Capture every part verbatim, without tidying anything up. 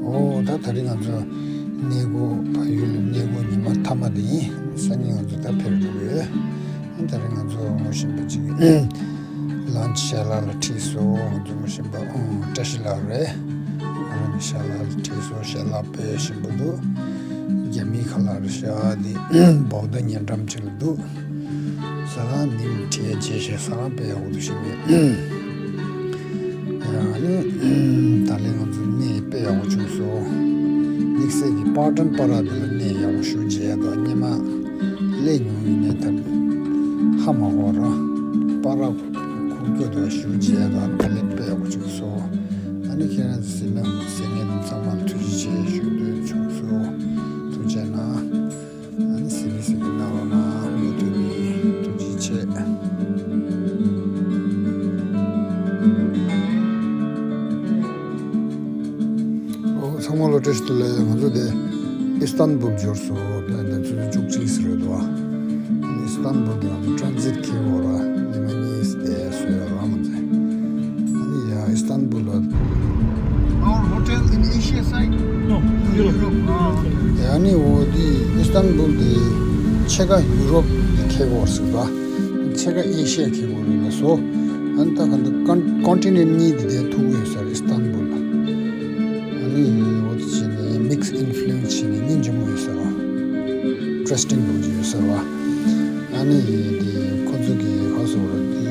ཨོ་ད་ད་རིང་ང་ཚོ་གནས་སྐོར་ཕ་ཡུལ་ལ་གནས་སྐོར་ཉི་མ་མཐའ་མ་དེ་ཡིན། སང་ཉིན་ང་ཚོ་ད་ཕེབས་འགྲོ་གི་ཡོད། ད་རིང་ང་ཚོ་ངོ་ཤེས་པ་ཅིག་ལན་ཅི་ཞལ་ལག་ལ་ཁྲིད་སོང་། ང་ཚོ་ངོ་ཤེས་པ་ཨང་བཀྲ་ཤིས་ལགས་རེད། ཁོ་རང་གི་ཞལ་ལག་ལ་ཁྲིད་སོང་། ཞལ་ལག་དཔེ་ཞིམ་པོ་འདུག་རྒྱ་མིའི་ཁ་ལག་རེད་ཤག་དེ་བོད་ཟླ་ཉེ་འགྲམ་ཅིག་ལ་འདུག་ཟ་ཁང་མིང་བྲིས་རྗེས་བཤད། ཟ་ཁང་དཔེ་ཡག་པོ་འདུག་ཤེས་མེད། ཨ་ནི་ད་ལན་ང་ཚོ་གནས་དཔེ་ཡག་པོ་བྱུང་སོང་། དམིགས་བསལ་གྱི་པར་ཊོན་པ་ར་དེ་ལ་གནས་ཡག་པོ་ཞེ་པོ་མཇལ་ཡག་འདུག་སྔོན་མ་སླེབས་མྱོང་ཡིན་ནའི་ད་ཧ་མ་གོ་ར། པ་ར་ཁུག་ཀྱོག་འདུག་ཞེ་པོ་མཇལ་ཡག་འདུག་ད་ལན་དཔེ་ཡག་པོ་བྱུང་སོང་། ཨ་ནི་ཁྱེད་རང་ཚོ་གཟིགས་མོ་གཟིགས་མཁན་ཚང་མ་ལ་ཐུགས་རྗེ་ཆེ་ཞུ་འདོད་བྱུང་སོང་། ཐུགས་རྗེ་གནང་། ཨ་ནི་སི་བི་སི་གི་ནང་ལོགས་ན་མུ་མཐུད་ནས་ཐུགས་རྗེ་ཆེ། ཨོ་ཚང་མ་ལ་བཀྲ་ཤིས་བདེ་ལེགས། ང་ཚོ་དེ་ཨི་སྟན་བུལ་འབྱོར་སོང་། ད་ད་ཆུ་ཚོད་བཅུ་གཅིག་ཙམ་རེད་འདུག་བ། ཨ་ནི་ཨི་སྟན་བུལ་དེ་ང་ཚོ་ཊྲན་སིཊ་འཁེལ་བ་ར་ཉི་མ་གཉིས་ཙམ་བསྡད་སོང་ཡ་ར་མ་ཚད། ཨ་ནི་ཡ་ཨི་སྟན་བུལ་ལ། Our hotel in Asia side? No, Europe. Europe. Ah, okay. ཡ་ནི་འོ་དེ་ཨི་སྟན་བུལ་དེ་ཕྱེད་ཀ་ཡུ་རོབ་དེ་འཁེལ་བ་ཟིག་པ། ཕྱེད་ཀ་ཨེ་ཤི་ཡ་འཁེལ་བ་རེད་ལ་སོ། ཨ་ནི་ད་ག་འདི་ཀོན་ཀོན་ཊི་ནེན་ཊ་གཉིས་དེ་བསྡད་ཐུབ་ཡོད་ས་རེད་ཨི་སྟན་བུལ་ལ། ཨ་ནི་འོ་དེ་བྱས་ནས་མིག་སི་ཨིན་ཕུ་ལུ་ཨེན་སི་བྱས་ནས་སྙིང་རྗེ་མོ་ཡོད་ས་རེད། ཨིན་ཊ་རེ་སི་ཊིང་འདྲ་བོ་ཅིག་ཡོད་ས་རེད་བ། ཨ་ནི་དེ་ཁོ་ཚོ་གི་ཧ་སོ་ར་དེ་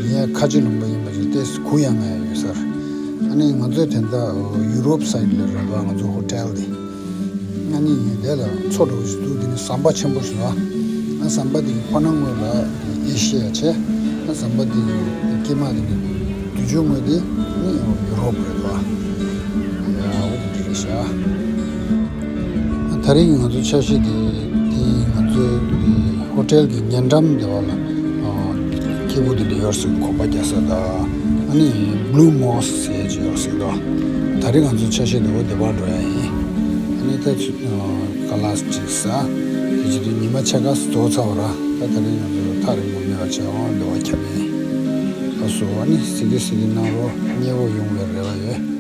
ཡིན་ཡ་ཁ་ཆེ་ལུང་པ་ཡིན་པ་ཅིག་ཏོག་ཙམ་གུ་ཡངས་ཡ་ཡོད་ས་རེད། ཨ་ནི་ང་ཚོའི་དེ་འདྲ་ཡུ་རོབ་སའིཌ་ལ་རེད་བ་ང་ཚོ་ཧོ་ཊེལ་དེ། ཨ་ནི་དེ་ལ་མཚོ་འདྲ་བོ་ཞིག་འདུག་དེ་ནི་ཟམ་པ་ཆེན་པོ་ཞིག་ལ། ཨ་ཟམ་པ་དེ་གི་ཁོ་ན་ངོས་ལ་ཨེ་ཤི་ཡ་བྱས། ཨ་ཟམ་པ་དེ་གི་དཀྱིལ་མ་དེ་གི་དུས་ཆུ་ངོས་དེ་ནི་ཡུ་རོབ་རེད་བ། ཡ་འོ་དེ་འདྲ་རེད་ཤག་ད་རིང་ང་ཚོ་འཆར་གཞི་དེ་དེ་ང་ཚོའི་ཧོ་ཊེལ་གྱི་ཉེ་འགྲམ་དེ་བ་ལ་སྐྱིད་པོ་དེ་འདྲ་ཡོད་ཟིག་གོམ་པ་རྒྱག་ས་དང་ཨ་ནི་བྷུ་ལུ་མོ་སི་ཟེར་ཡ་ཅིག་ཡོད་ཟིག་དང་། ད་རིང་ང་ཚོ་འཆར་གཞི་དེ་བ་དེ་བ་འགྲོ་ཡ་ཡིན། ཨ་ནི་ད་ཚུ་ཀ་ལ་སི་ཅིག་ཟ། དེ་བྱེད་དུས་ཉི་མ་ཕྱེད་ཀ་རྫོགས་ཚར་བ་ར། ད་ད་རིང་ང་ཚོ་ཐག་རིང་པོ་མེད་པ་བྱས་འོང་དེ་བ་ཁྱབ་ཡིན། ལགས་སོ། ཨ་ནི་གཟིགས་གཟིགས་གནང་རོགས། མཉེས་པོ་ཡོང་བའི་རེ་བ་ཡོད།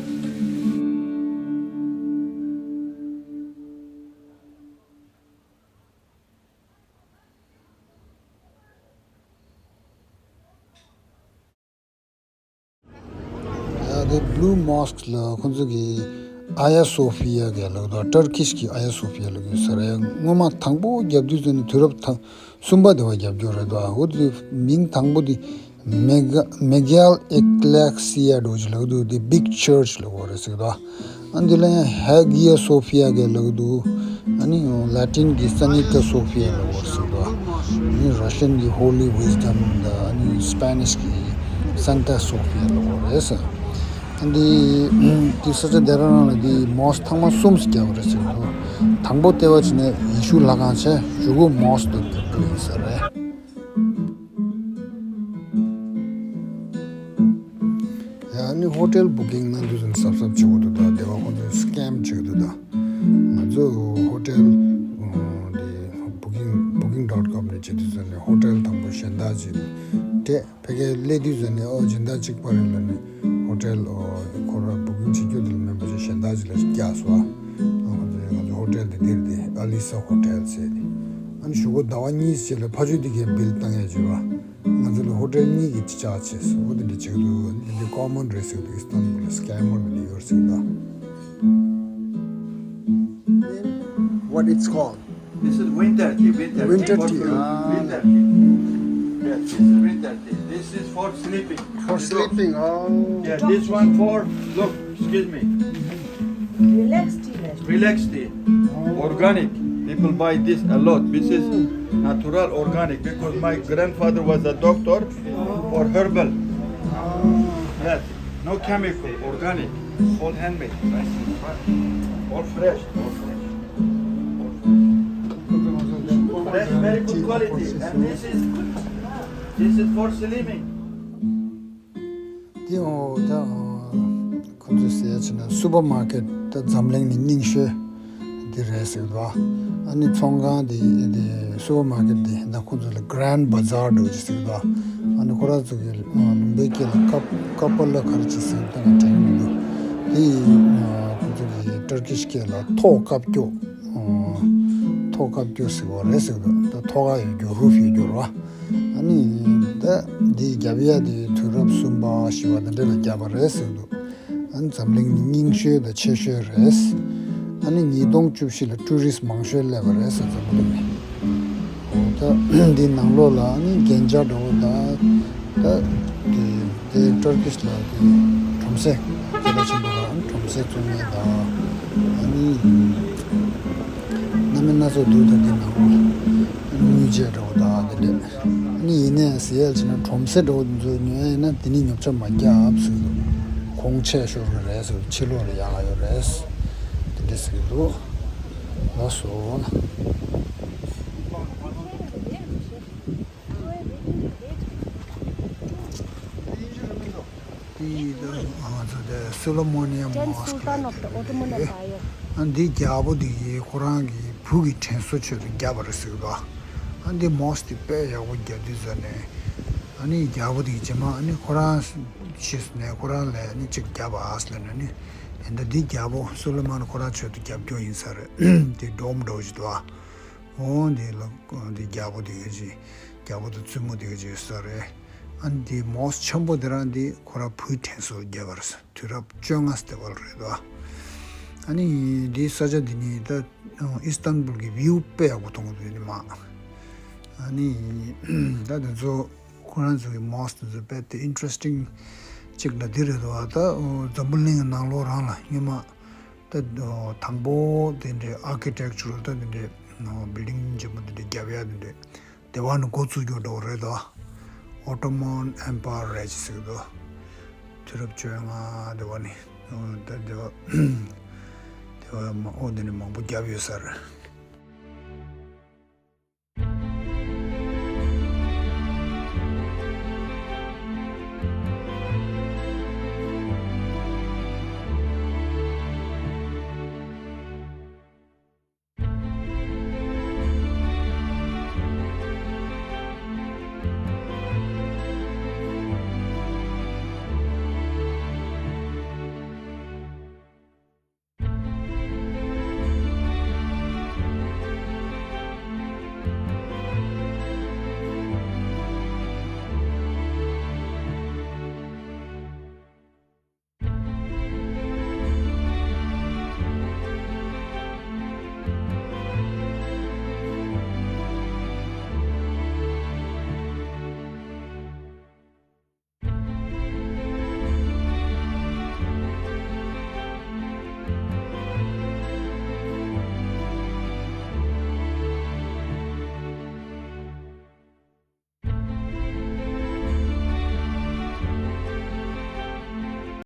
ཡ་དེ་བྷུ་ལུ་མོ་སི་ལ་ཁོང་ཚོ་གི་ཨ་ཡ་སོ་ཕི་ཡ་གི་ལབ་དོ། ཏར་ཀིཤ་གི་ཨ་ཡ་སོ་ཕི་ཡ་ལབ་ཡོད་ས་རེད། སྔོན་མ་དང་པོ་རྒྱབ་དུས་ཙམ་ནས་དུས་རབས་ཐ་གསུམ་པ་དེ་བ་རྒྱབ་སྐྱོར་རེད་དོ། འོ་དེ་མིང་དང་པོ་དེ་མེ་ག་མེ་གལ་ཨེ་ཀ་ལེག་སི་ཡ་འདྲ་བོ་ཅིག་ལབ་འདུག་དེ་བིག་ཅར་ཆི་ལབ་དགོས་རེད་ཟེར་གི་འདུག་ཨ་འདི་ལ་ཡང་ཧེ་གི་ཡ་སོ་ཕི་ཡ་གི་ལབ་འདུག་ཨ་ནི་ལ་ཏིན་གི་སན་ཏ་སོ་ཕི་ཡ་ལབ་དགོས་རེད་ཟེར་གི་འདུག་ཨ་ནི་ར་ཤན་གི་ཧོ་ལི་ཝིས་ཌམ་དང་ཨ་ནི་སི་པེ་ནིཤ་གི་སན་ཏ་སོ་ཕི་ཡ་ལབ་དགོས་རེད་ཟེར། ཨ་འདི་དེ་ས་ཆ་དེ་རང་རང་ལ་དེ་མོ་སི་ཐེངས་མ་གསུམ་ཞིག་རྒྱབ་པ་རེད་ཟེར་གི་འདུག་དང་པོ་ལྟེ་བ་བྱས་ནས་ཡེ་ཤུ་ལྷ་ཁང་བྱས། གཞུག་གུ་མོ་སི་དེ་རྒྱབ་འགྲོ་ཡིན་ས་རེད། ཡ་ནི་ཧོ་ཊེལ་བུ་ཀིང་གནང་དུས་ཙམ་གཟབ་གཟབ་བྱེད་དགོས་འདུག་ད་དེ་བ་ཁོང་ཚོས་སི་ཀེམ་བྱེད་ཀྱི་འདུག་ད་ང་ཚོ་ཧོ་ཊེལ་དེ་བུ་ཀིང་བུ་ཀིང་ཌོཊ་ཀོམ་ནས་བྱེད་དུས་ཙམ་ནས་ཧོ་ཊེལ་དང་པོ་གཞན་དག་ཅིག་སྤྲད། ཕ་གིར་སླེབས་དུས་ཙམ་ནས་ཨོ་སྦྱིན་བདག་གཅིག་པ་རེད་ལབ་ནས་ཧོ་ཊེལ་ཨོ་ཁོ་ར་བུ་ཀིང་བྱེད་རྒྱུ་དེ་ལ་མིན་པ་ཅིག་གཞན་དག་ཅིག་ལ་བསྐྱལ་སོང་། ཨ་ཁོ་ཚོས་ང་ཚོ་ཧོ་ཊེལ་དེ་འདིར་དེ་ཨ་ལི་ས་ཧོ་ཊེལ་ཟེར་ཏེ། ཨ་ནི་གཞུག་གུ་ཟླ་བ་གཉིས་ཤིག་ལ་ཕ་ཆོས་དེ་གའི་བིལ་བཏང་ཡ་བྱས་པ། ང་ཚོ་ལ་ཧོ་ཊེལ་གཉིས་ཀྱི་ཅི་ཆགས་བྱས་སོང་། འོ་དེ་འདྲ་བྱེད་ཀྱི་འདུག་འདི་འདི་ཀོ་མོན་རེད་ཟེར་གྱི་འདུག་ཨི་སྟན་བུལ་ལ་སི་ཀེ་མར་འདི་ཡོད་ཟེར་གྱི་འདུག What it's called? This is winter tea, winter tea. Winter tea, ah. Winter tea. Yes, this is winter tea. This is for sleeping. For sleeping, oh. Yeah, this one for, look, excuse me. Relax tea, right? Relax tea. Oh. Organic. People buy this a lot. This is natural, organic, because my grandfather was a doctor for herbal. Oh. Yes. No chemical, organic. All handmade. All fresh. All fresh. Fresh, very good quality. And this is, this is for slimming. དེ་འོ་ད་ཁོ་ཚོས་ཟེར་ཡ་བྱས་ན་སུ་པར་མར་ཀེཊ་ད་འཛམ་གླིང་ནས་རྙིང་ཤོས་དེ་རེད་ཟེར་གི་འདུག་ཨ་ནི་ཚོང་ཁང་དེ་དེ་སུ་པར་མར་ཀེཊ་དེ་ད་ཁོ་ཚོ་ལ་གྷ་རན་ཌི་བ་ཛར་འདྲ་བོ་ཅིག་ཟེར་གི་འདུག་ཨ་ནི་ཁོ་རང་ཚོ་གི་ལུང་པའི་སྐད་ལ་ཀ་ཀ་པ་ལ་ག་རེ་ཅིག་ཟེར་གི་འདུག་དྲན་གི་མི་འདུག་དེ་ཁོ་ཚོ་གི་ཏྲ་ ཊར་ཀིཤ་སྐད་ལ་ཐོག་བཀབ་རྒྱུ། ཨོ། ཐོག་བཀབ་རྒྱུ་ཟེར་བ་རེད་ཟེར་གི་འདུག་ད་ཐོག་ཁ་ཡོད་རྒྱུ་རུ་ཕི་རྒྱུ་ར། ཨ་ནི་ད་འདི་རྒྱབ་ཡ་དེ་དུས་རབས་གསུམ་པ་བཞི་པ་དེ་འདྲ་ལ་བརྒྱབ་པ་རེད་ཟེར་གི་འདུག་ཨ་ནི་འཛམ་གླིང་ནི་རྙིང་ཤོས་དང་ཆེ་ཤོས་རེད། ཨ་ནི་ཉིས་སྟོང་བཅུ་བཞི་ལ་ཊུ་རི་སི་མང་ཤོས་སླེབས་པ་རེད་ཟེར་འཛམ་གླིང་ནས། ད་འདི་ནང་ལོགས་ལ་ནི་རྒྱན་ཆ་འདྲ་བོ་དང་། ད་དེ་དེ་ཊར་ཀིཤ་ལ་དེ་ཁྲོམ་ས་སྐད་གྲགས་ཆེན་པོ་རང་ཁྲོམ་ས་བཙུགས་མཁན་དང་། ཨ་ནི་གནམ་མེད་སྣ་ཚོགས་འདུག་ད་འདི་ནང་ལོགས་ལ་དངུལ་ཆས་འདྲ་བོ་དང་དེ་འདྲས། ཨ་ནི་ཡིན་ནའི་ཟེར་ཡ་ལ་བྱས་ན་ཁྲོམ་ས་འདྲ་བོ་འདི་ཚོ་ཉོ་ཡ་ཡིན་ན་དེ་ནི་ཉོ་ཆ་མ་རྒྱབ་ཟེར་གི་འདུག་གོང་ཆེ་ཤོས་རེད་ཟེར། ཕྱི་ལོགས་ལ་ཡག་ཡོད་རེད། དེ་འདྲས་ཟེར་གི་འདུག་ལགས་སོ། དེ་ཡི་ད་ང་ཚོ་དེ་སོ་ལོ་མོ་ནི་ཡ་Ten མོ་སི་ཀི་Sultan of the Ottoman རེད། Empire. ཨ་འདི་རྒྱལ་པོ་དེ་ཡིས་ཁོ་རང་གི་བུ་གི་དྲན་གསོ་ཆེད་དུ་བརྒྱབ་པ་རེད་ཟེར་གི་འདུག་ཨ་འདི་མོ་སི་ཀི་དེ་དཔེ་ཡག་པོ་བརྒྱབ་དུས་ཙ་ནས། ཨ་ནི་རྒྱལ་པོ་དེ་གི་རྗེས་མ་ཨ་ནི་ཁོ་རང་ཤི་སོང་ནས་ཁོ་རང་ལ་ཨ་ནི་གཅིག་བརྒྱབ་པ་ཟེར་ལབ་ནས། ཨ་ནི་དེ་འདྲ་འདི་རྒྱལ་པོ་སོ་ལོ་མོན་ཁོ་རང་ཆེད་དུ་བརྒྱབ་རྒྱུ་ཡིན་ས་རེད། དེ་ཌོམ་འདྲ་བོ་ཞིག་འདུག་ཨ། འོ་འདི་ལ་འདི་རྒྱལ་པོ་དེ་ག་ཅིག་རྒྱལ་པོ་དང་བཙུན་མོ་དེ་ག་ཅིག་ཡོད་ས་རེད། ཨ་ནི་འདི་མོ་སི་ཀི་ཆེན་པོ་དེ་རང་འདི་ཁོ་རང་བུའི་དྲན་གསོ་བརྒྱབ་པ་རེད། དུས་རབས་བཅོ་ལྔ་ཙམ་དེ་བར་རེད་དོ། ཨ་ནི་འདི་ས་ཆ་འདི་ནི་ད་ཨིས་ཏན་བུལ་གྱི་བིའུ་དཔེ་ཡག་པོ་མཐོང་གི་འདུག་ནི་མ། ཨ་ནི་ད་དེ་ཚོ་ཁོ་རང་ཚོ་གི་མོ་སི་ཀི་དེ་ཚོ་དཔེ་དེ་ཨིན་ཊི་རེ་སི་ཊིང་ཅིག་ལ་འདི་རེད་དོ། ད་འཛམ་བུ་གླིང་གི་ནང་ལོགས་རང་ལ་སྔོན་མ། ད་དང་པོ་དེ་འདྲའི་ཨར་ཀི་ཊེག་ཅར་ད་དེ་འདྲའི་བིལ་ཌིང་ཆེན་པོ་དེ་འདྲའི་རྒྱབ་ཡ་དེ་འདྲའི་དེ་བ་ནི་འགོ་བཙུགས་རྒྱུ་འདྲ་བོ་རེད་དོ། ཨོ་ཏོ་མན་ཨེམ་པ་ཡར་རེད་ཅེས་ཟེར་གི་འདུག་དུས་རབས་བཅོ་ལྔ་དེ་བ་ནི། ད་དེ་བ་དེ་བ་མ་ཨོ་དེ་ནི་མང་པོ་རྒྱབ་ཡོད་ས་རེད།